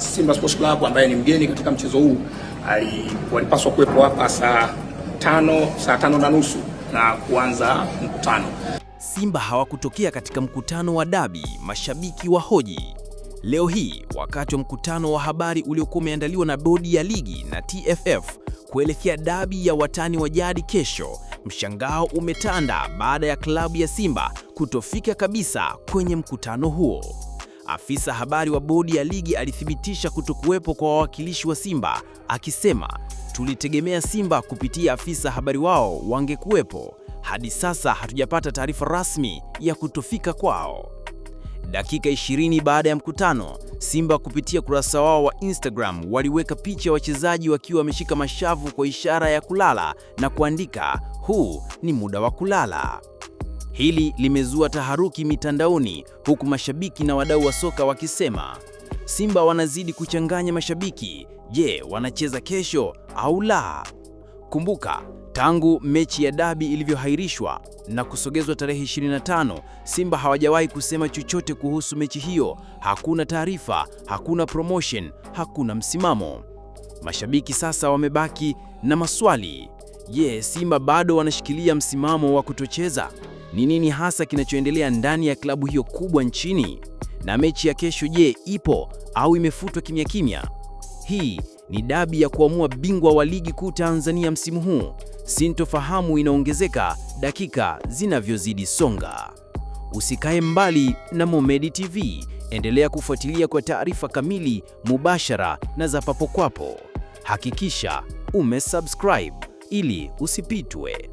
Simba Sports Club ambaye ni mgeni katika mchezo huu walipaswa kuwepo hapa saa 5:30 na kuanza mkutano. Simba hawakutokea katika mkutano wa dabi, mashabiki wa hoji. Leo hii, wakati wa mkutano wa habari uliokuwa umeandaliwa na bodi ya ligi na TFF kuelekea dabi ya watani wa jadi kesho, mshangao umetanda baada ya klabu ya Simba kutofika kabisa kwenye mkutano huo. Afisa habari wa bodi ya ligi alithibitisha kutokuwepo kwa wawakilishi wa Simba akisema, "Tulitegemea Simba kupitia afisa habari wao wangekuwepo. Hadi sasa hatujapata taarifa rasmi ya kutofika kwao." Dakika 20 baada ya mkutano, Simba kupitia kurasa wao wa Instagram waliweka picha ya wachezaji wakiwa wameshika mashavu kwa ishara ya kulala na kuandika, "Huu ni muda wa kulala." Hili limezua taharuki mitandaoni huku mashabiki na wadau wa soka wakisema, Simba wanazidi kuchanganya mashabiki. Je, wanacheza kesho au la? Kumbuka, tangu mechi ya dabi ilivyohairishwa na kusogezwa tarehe 25, Simba hawajawahi kusema chochote kuhusu mechi hiyo. Hakuna taarifa, hakuna promotion, hakuna msimamo. Mashabiki sasa wamebaki na maswali. Je, Simba bado wanashikilia msimamo wa kutocheza? Ni nini hasa kinachoendelea ndani ya klabu hiyo kubwa nchini? Na mechi ya kesho, je, ipo au imefutwa kimya kimya? Hii ni dabi ya kuamua bingwa wa Ligi Kuu Tanzania msimu huu. Sintofahamu inaongezeka dakika zinavyozidi songa. Usikae mbali na Momedi TV, endelea kufuatilia kwa taarifa kamili, mubashara na za papo kwapo. Hakikisha umesubscribe ili usipitwe.